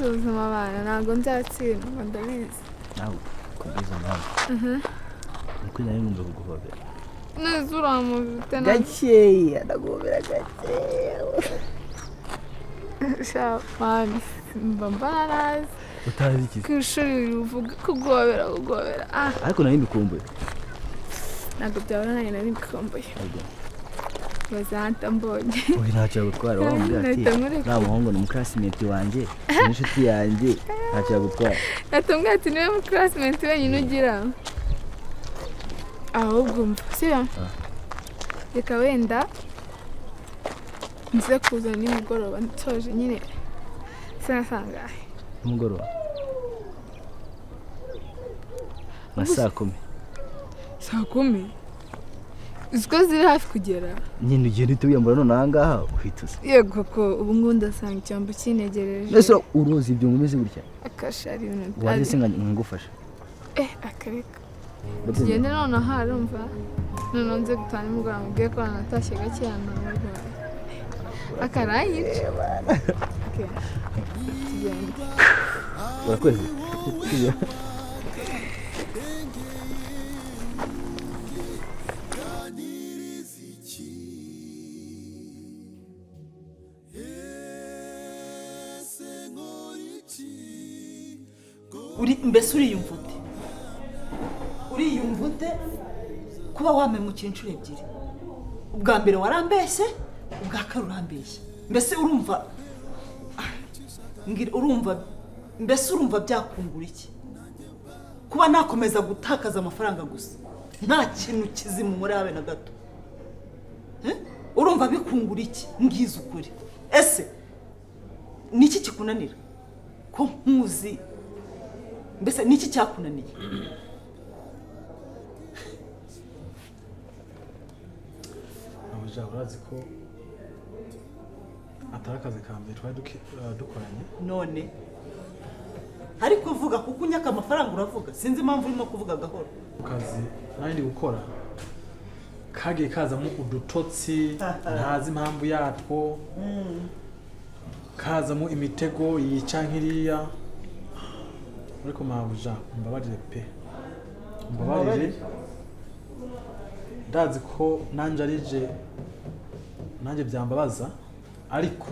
Nabuze ubuzima bana, ntabwo nzatsindwa, ndabizi. Nawe kubwiza mpamvu niko nari ngomba kuguhobera. Neza uramubite. Gakeya, ndaguhobera gakeya. Sha man, mba mbarazi. Utazi iki? Ku ishuri uvuga kuguhobera, kuguhobera, ah. Ariko nari mbikumbuye. Ntabwo byabura, nanjye nari mbikumbuye. Ariko bazahita mbonye. Oya, ntacyo yagutwara, wamubwira ati Nahita nkureka. Uriya muhungu ni umuclassmate wanjye, ni inshuti yanjye, ntacyo yagutwara. Natubwira ati niwe mu classmate wenyine ugira. Ahubwo mva, sibyo? Reka wenda nze kuza nimugoroba nsoje nyine, sinasangahe? Nimugoroba nka saa 10. Saa 10 uzi ko ziri hafi kugera. Nyine ugenda uhita wiyambura none aha ngaha uhita uza. Yego, ko ubu ngubu ndasanga icyombo kinegereje. Mbese uroza ibyo ngo umeze gutya? Akashari ibintu. Waje se ngufasha? Eh, akareka tugende noneho, arumva noneho nze gutaha nimugoroba mubwiye ko natashye gakeya ntamurwaye akaranyica. Okay. Tugende. Urakoze. Uri mbese uriyumva ute? Uriyumva ute kuba wamemukira inshuro ebyiri? Ubwa mbere warambeshye, ubwa kabiri urambeshye. Mbese urumva, ah, mbwira, urumva mbese, urumva byakungura iki kuba nakomeza gutakaza amafaranga gusa, nta kintu kizima muri habe na gato? Eh? Urumva bikungura iki? Mbwiza ukuri, ese niki kikunanira ko nkuzi? Mbese niki cyakunaniye? Abuja, urazi ko atari akazi ka mbere twari dukoranye. None ariko vuga, kuko unyaka amafaranga uravuga, sinzi impamvu urimo kuvuga gahoro. Ku kazi nari ndi gukora kagiye kazamo udutotsi ntazi impamvu yatwo, kazamo imitego yica nk'iriya. Ariko mabuja, umbabarire pe, umbabarire. Ndazi ko nanjye arije nanjye byambabaza, ariko